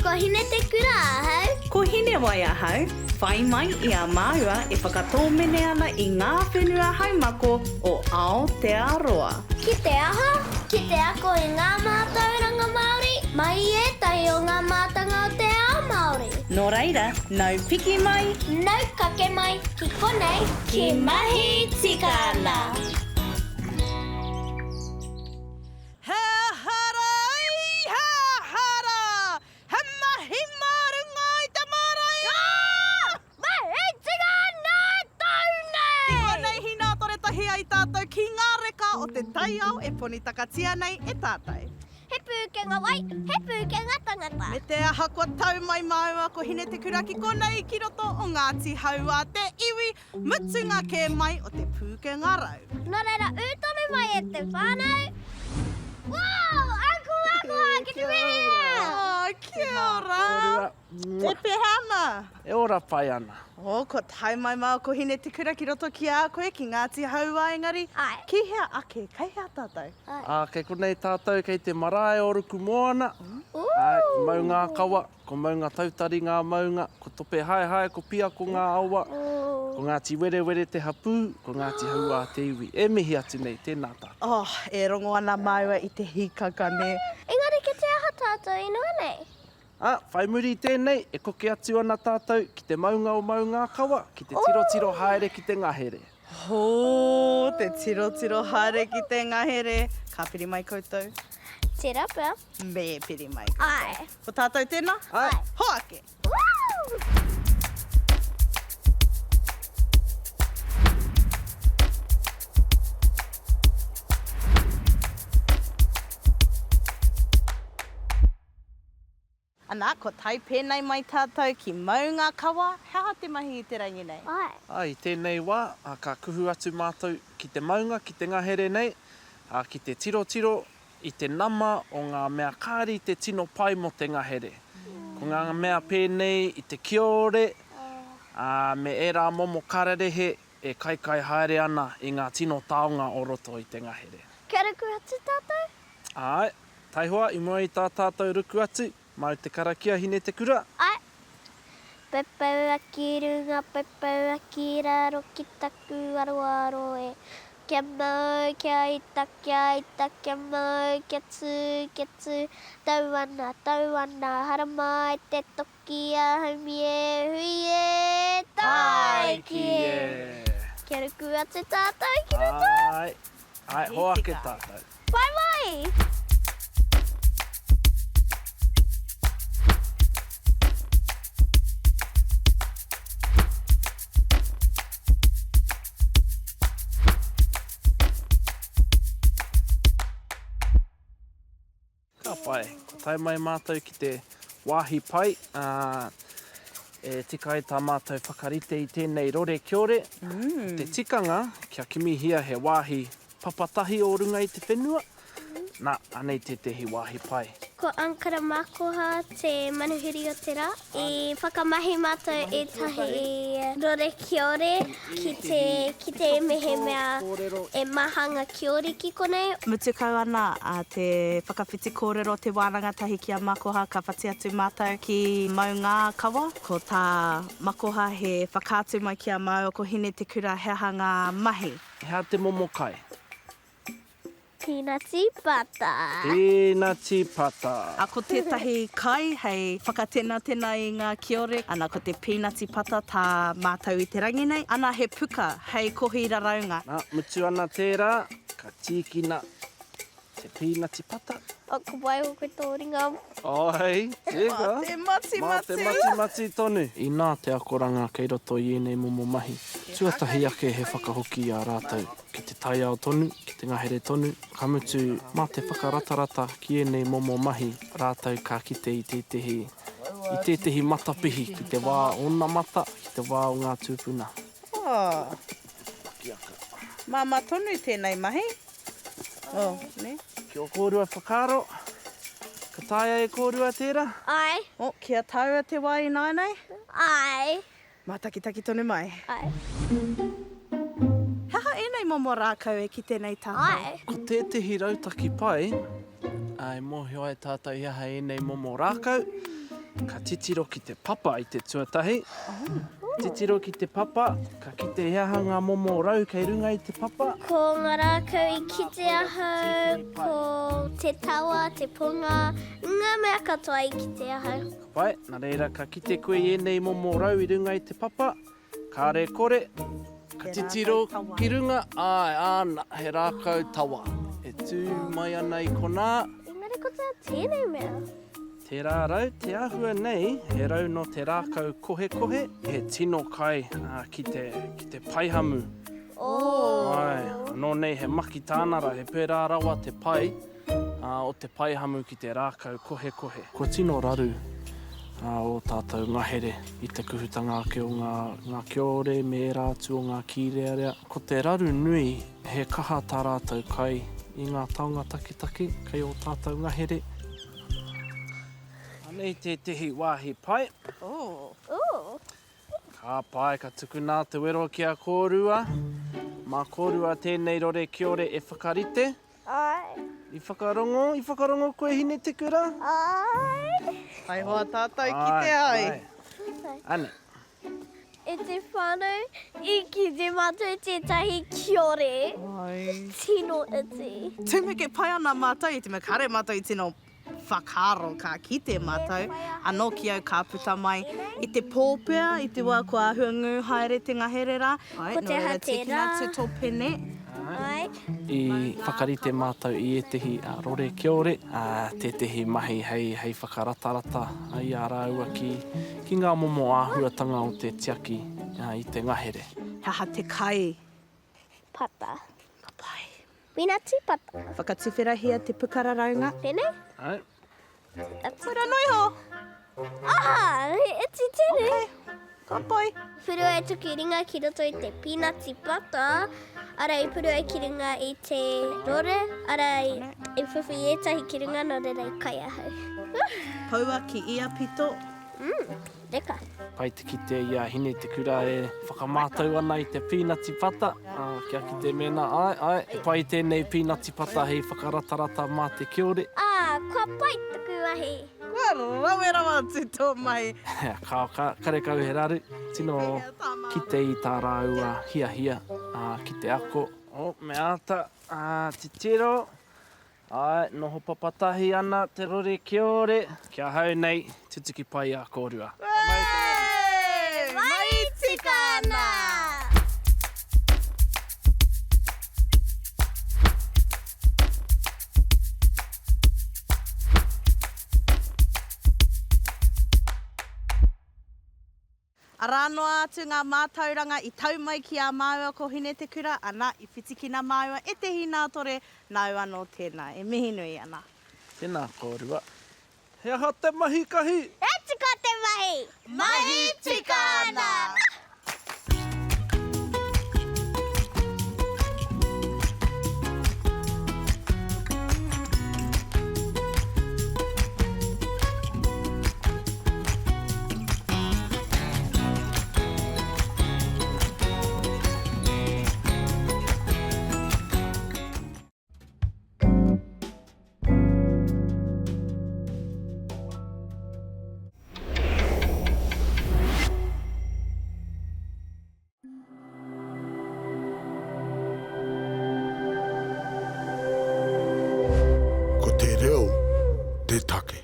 Ko Hinetekura ahau. Ko Hinewai ahau, whai mai i a māua e whakatōmene ana i ngā whenua haumako o Aotearoa. Ki te aha? Ki te ako i ngā mātauranga Māori mai i ētahi o ngā mātanga o te ao Māori. Nō reira, nau piki mai! Nau kake mai ki konei, ki Mahi Tika Ana! He aha rā, he aha rā, he mahi mā runga i te marae! Ā! Mahi tika ana tōu nei! Ki konei hinātore tahi ai tātou ki ngā reka o te taiao e ponitakatia nei e tātou. He pūkenga wai, he pūkenga tangata. Me te aha kua tau mai māua ko Hinetekura ki konei ki roto o Ngāti Hauā te iwi Mutunga kē mai o te pūkenga rau. Nō reira, ū tonu mai e te whānau. Wow! Uncle Akoha, ki te mehea! Oh, kia ora! E pēhea ana? E ora pai ana. Oh, kua tae mai māua ko Hinetekura ki roto ki a koe, ki Ngāti Hauā engari, Āe. ki hea ake, kei hea tātou? Āe. Ā, kei konei tātou kei te marae o Rukumoana. Āe, ko Maungākawa. Ko Maungatautari ngā maunga, ko Topehaehae, ko Piako ngā awa, ko Ngāti Werewere te hapū, ko Ngāti Hauā te iwi. E mihi atu nei, tēnā tātou. Oh, e rongo ana māua i te hīkaka, nē? Engari ki te aha tātou ināianei? Ā, whai muri i tēnei, e koke atu ana tātou ki te maunga o Maungākawa, ki te tirotiro haere ki te ngahere. Hō, te tirotiro haere ki te ngahere. Ka piri mai koutou. Tērā pea. Me piri mai koutou. Āe. Ko tātou tēnā? Āe. Hoake! Woo! Ana, kua tae pēnei mai tātou ki Maungakawa, he aha te mahi i te rangi nei? Āe. Ā, i tēnei wā, ā, ka kuhu atu mātou ki te maunga, ki te ngahere nei, ā, ki te tirotiro i te nama o ngā mea kāri te tino pai mō te ngahere. Ko ngā mea pēnei i te kiore, ā, me ērā momo kararehe e kaikai haere ana i ngā tino taonga o roto i te ngahere. Kia ruku atu tātou? Āe, taihoa i mua i tā tātou ruku atu, māu te karakia Hinetekura. Āe. Pepeua ki runga, pepeua ki raro, ki taku aroaro e. Kia mau, kia ita, kia ita, kia mau, kia tū, kia tū, tau ana, tau ana, haramai te toki a Haumi e, hui e, tāiki e. Kia ruku atu tātou ki roto. Āe, āe, hoake tātou. Pai mai! Ka pai. Kua tae mai mātou ki te wāhi pai, ā, e tika ai tā mātou whakarite i tēnei rore kiore. Ko te tikanga, kia kimihia he wāhi Papatahi o runga i te whenua, na, anei tētehi wāhi pai. Ko Ankara Makoha te manuhiri o te rā. I whakamahi mātou ētahi rore kiore ki te kite mehemea e maha ngā kiore ki konei. Mutu kau ana te whakawhiti kōrero, te wānanga tahi ki a Makoha ka whati atu mātou ki Maungākawa. Ko tā Makoha he whakaatu mai ki a māua ko Hinetekura he aha ngā mahi. He aha te momo kai? Pīnati pata. Pīnati pata. A ko tētahi kai hei whakatenatena i ngā kiore, ana ko te pīnati pata tā mātou i te rangi nei, ana he puka hei kohi raraunga. Nā, mutu ana tērā, ka tīkina te pīnati pata. O, ka waiho koe tō ringa. Āe, teka. Mā te matimati. Mā te matimati tonu. Inā te akoranga kei roto i ēnei momo mahi. Tuatahi ake he whakahoki i a rātou ki te taiao tonu, ki te ngahere tonu, ka mutu mā te whakaratarata ki ēnei momo mahi rātou ka kite i tētehi, i tētehi matapihi ki te wā onamata, ki te wā o ngā tūpuna. Oh. Pakiaka. Māmā tonu tēnei mahi. Oh, ne? Ki ō kōrua whakaaro, ka taea e kōrua tērā? Āe. Oh, kia tāua te wā ināianei? Āe. Mātakitaki tonu mai. Āe. He aha ēnei momo rākau e kite nei tātou? Āe. Ko tētehi rautaki pai, e mōhio ai tātou he aha ēnei momo rākau. Ka titiro ki te papa i te tuatahi. Titiro ki te papa, ka kite he aha ngā momo rau kei runga i te papa. Ko ngā rākau i kite ahau, ko te tawa, te ponga, ngā mea katoa i kite ahau. Ka pai, nā reira ka kite koe i ēnei momo rau i runga i te papa, kāre kore, ka titiro ki runga, āe, āna, he rākau tawa e tū mai ana i konā. Engari ko tā tēnei mea. Tērā rau, te āhua nei, he rau nō te rākau kohekohe, he tino kai ki te, ki te paihamu. Oh. Āe, anō nei he maki tānara, he pērā rawa te pai o te paihamu ki te rākau kohekohe. Kua tino raru ō tātou ngahere i te kuhutanga ake o ngā, ngā kiore me ērā atu o ngā kīrearea. Ko te raru nui, he kaha tā rātou kai i ngā taonga taketake kei ō tātou ngahere. Anei tētehi wāhi pai. Oh. Oh. Ka pai, ka tukuna te wero ki a kōrua. Mā kōrua tēnei rore kiore e whakarite. Ai. I whakarongo, i whakarongo koe Hinetekura? Ai. Taihoa tātou ki te ai. Ai, ai. Anei. E te whānau, i kite mātou tētahi kiore tino iti. Tumeke pai ana mātou i te mea kāre mātou i tino whakaaro ka kite mātou, anō ki au ka puta mai i te pō pea, i te wā kua āhua ngū haere te ngahere rā. Ko te aha tērā? Tīkina atu tō pene. Āe. I whakarite mātou i ētehi rore kiore, tētehi mahi hei whakaratarata i a rāua ki ngā momo āhuatanga o te tiaki i te ngahere. He aha te kai? Pata. Ka pai. Winati pata. Whakatuwherahia te puka raraunga. Tēnei? Āe. Koira noa iho. Ah, he iti tēnei. Okay. Ka pai. Puru ai tuku ringa ki roto i te pīnati pata, ara i puru ai ki runga i te rore, ara i, i whiwhi ētahi ki runga nō reira i kai ahau. Poua ki ia pito. Mm, reka. Pai te kite i a Hine Te Kura e whakamātau ana i te pīnati pata, ā, kia kite mēnā, āe, āe, he pai tēnei pīnati pata hei whakaratarata mā te kiore. Ā, kua pai taku mahi. Kua rawe rawa atu tō mahi. Kao, ka, karekau he raru, tino kite i tā rāua hiahia, ā, ki te ako. Oh, me āta, ā, titiro. Āe, noho papatahi ana te rori kiore. Ki ahau nei, tutuki pai a kōrua. Ka mau te mahi. Mahi tika ana! Arā noa atu ngā mātauranga i tau mai ki a māua ko Hinetekura, ana, i whitikina māua e te hīnātore, nāu anō tēnā. E mihi nui ana. Tēnā kōrua. He aha te mahi kahi? He tika te mahi! Mahi tika ana! Ko te reo te take.